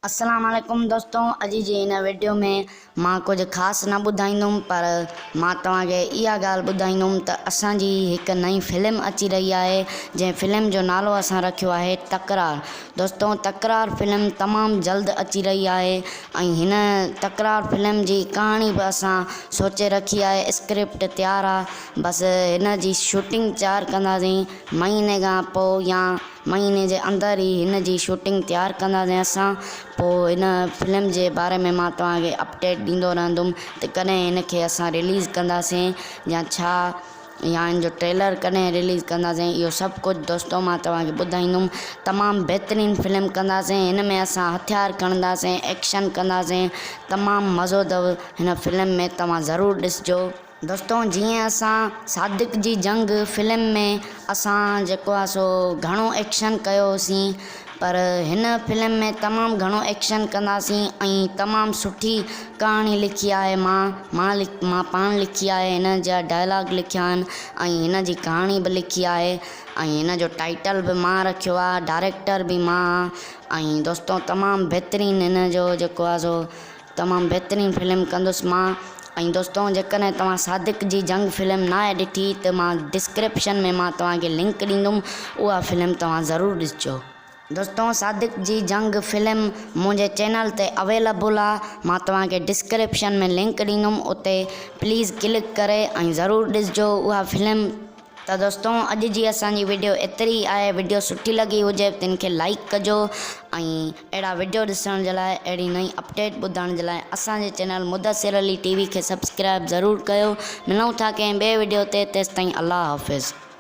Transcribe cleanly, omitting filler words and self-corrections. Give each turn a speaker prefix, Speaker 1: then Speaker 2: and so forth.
Speaker 1: السلام عليڪم دوستو اڄ جي هن وڊيو ۾ مان ڪجهه خاص نه ٻڌائيندم پر مان توهان کي اها ڳالهه ٻڌائيندم ته اسان جي هڪ نئين فلم اچي رهي آهي جنهن فلم جو نالو اسان رکيو آهي تڪرار دوستو تڪرار فلم تمام جلد اچي رهي آهي ۽ هن تڪرار فلم جي ڪهاڻي به اسان سوچي رکي آهي اسڪرپٽ تيار آهي بس هن جي شوٽنگ تيار ڪنداسين مهيني کان پوء يا مهيني جي اندر ئي هن جي شوٽنگ تيار ڪنداسين اسان پوء هن فلم جي باري ۾ مان توهان کي اپڊيٽ ڏيندو رهندم ته ڪڏهن هن کي اسان رليز ڪنداسين يا ڇا يا هن جو ٽريلر ڪڏهن رليز ڪنداسين اهو سڀ ڪجهه دوستو مان توهان کي ٻڌائيندم تمام بهترين فلم ڪنداسين هن ۾ اسان هٿيار کڻنداسين ايڪشن ڪنداسين تمام مزو اٿو هن فلم ۾ توهان ضرور ڏسجو. دوستو جيئن اسان صادق جي جنگ فلم ۾ اسان جيڪو آ سو گهڻو ايڪشن ڪيو هوسين پر هن فلم ۾ تمام گهڻو ايڪشن ڪنداسين ۽ تمام سٺي ڪهاڻي لکي آهي مان مان مان پاڻ لکي آهي هن جا ڊائلاگ لکيا آهن ۽ هن جي ڪهاڻي به لکي آهي ۽ هن جو ٽائيٽل به مان رکيو آ ڊائريڪٽر به مان آ ۽ دوستو تمام بهترين هن جو جيڪو آ سو تمام بهترين فلم ڪندس مان ۽ دوستو جيڪڏهن توهان صادق جي جنگ فلم ناهي ڏٺي ته مان ڊسڪرپشن ۾ مان توهان کي لنڪ ڏيندم اها فلم توهان ضرور ڏسجو. دوستو صادق جي جنگ فلم منهنجي چينل تي اويلبل آ مان توهان کي ڊسڪرپشن ۾ لنڪ ڏيندم اتي پليز ڪلڪ ڪري ۽ ضرور ڏسجو اها فلم. ته دوستو اڄ جي اسان جي وڊيو ايتري ئي آهي وڊيو سٺي لڳي هجي تن کي لائيڪ ڪجو ۽ اهڙا وڊيو ڏسڻ جي لاء اهڙي نئين اپڊيٽ ٻڌڻ جي لاء اسان جي channel Mudassir Ali T V کي سبسڪرائب ضرور ڪيو ملون ٿا ڪنهن ٻئي وڊيو تي تيستائين الله حافظ.